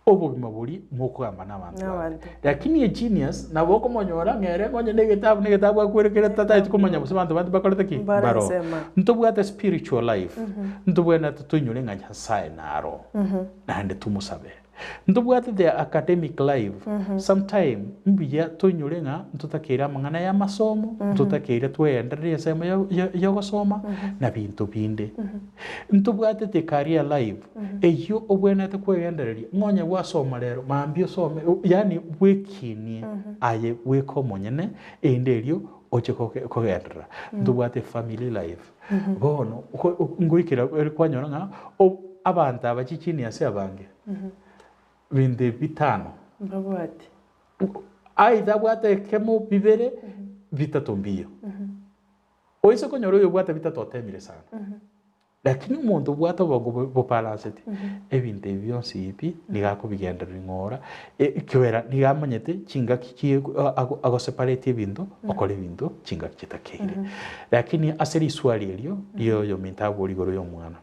Obogima boria mokogamba nabanto bande. Nabanto. Lakini egenius nabo okomonyora ng'a ere onye na egetabu na egetabu akwerekere tataeti komanya gose abanto bande bakorete ki? Mbare Mbaro. ensemo. Ntobwate spiritual life, ntobwenerete toinyore ng'a Nyasaye naro, naende tomosabe. Ntobwate the academic life, sometime mbuya toinyore ng'a ntotakeire amang'ana ya amasomo, ntotakeire twegendererie ensemo ya ya yogosoma, na binto binde. Ntobwate the career life, Eyio obwenerete kwegendereria, ng'a onye gwasoma rero, mambia osome, yaani bwekinie aye bweka omonyene, erinde erio oche kogenderera. Ntobwate efamily life, bono ngoikera ere kwanyora ng'a abanto aba chichini ase abange, binto ebi bitano, Mbabwate. Aidha abwate ekemo, bibere, bitato mbiyo. Oise konyora oyobwate bitato otemire sana. Lakini omonto obwate obongo bobalanseti, ebinto ebi bionsi ebi nigo akobigendereria ng'ora, ekiagera nigo amanyete chingaki chie agosepareti ebinto, okora ebinto chingaki chitakeire. Lakini ase riswali erio ria oyominto abori igoro ya omwana,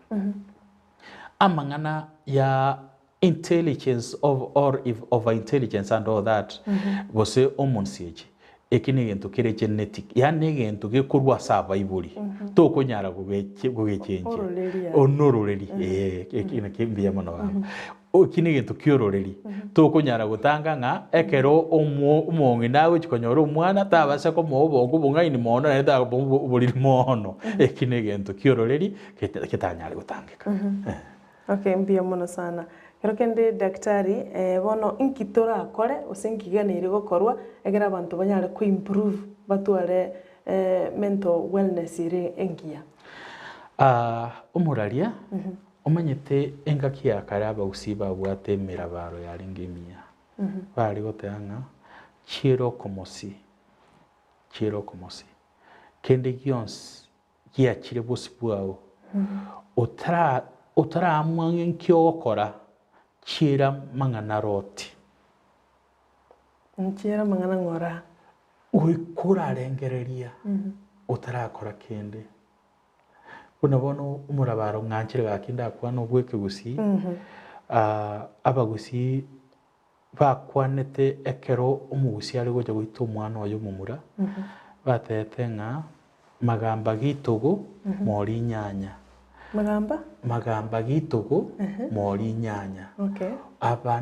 amang'ana ya Intelligence of or if over intelligence and all that gose omonsi echi eki negento kere genetic yaani negento gekorwa ase abaibori tokonyara gogeche gogechenchia Ororeri yaani. onororeri eh eki naki mbuya mono baba eki negento kia ororeri tokonyara gotanga ng'a ekero omo omong'ina agochi konyora omwana tabasa komoa obongo obong'aini mono naende takomoa oboriri mono eki negento kia ororeri geta getanyare gotangeka eh. Okay, mbuya mono sana. Kero kende daktari, bono inki torakore gose inki kiganeire gokorwa ekero abanto banyare ko improve batware mental wellness ere engiya? Omoraria, omanyete engaki ya kare abagusii babwate emerabaro yarenge emiya. Bare goteba ng'a. Chiere okomosi, chiere okomosi. Kende gionsi giachire bosio bwao, otara otaraamua ng'a nki ogokora, chiera amang'ana aroti. Nchiera amang'ana ng'ora. Goika orarengereria otarakora kende. Buna bono omorabaro ng'anchire gaki ndakwane obwekegusii, abagusii bakwanete ekero omogusii are gocha goita omwana oye omomura, batebete ng'a magamba gitogo mori inyanya. Magamba? Magamba gitogo mori inyanya. Okay. Aba.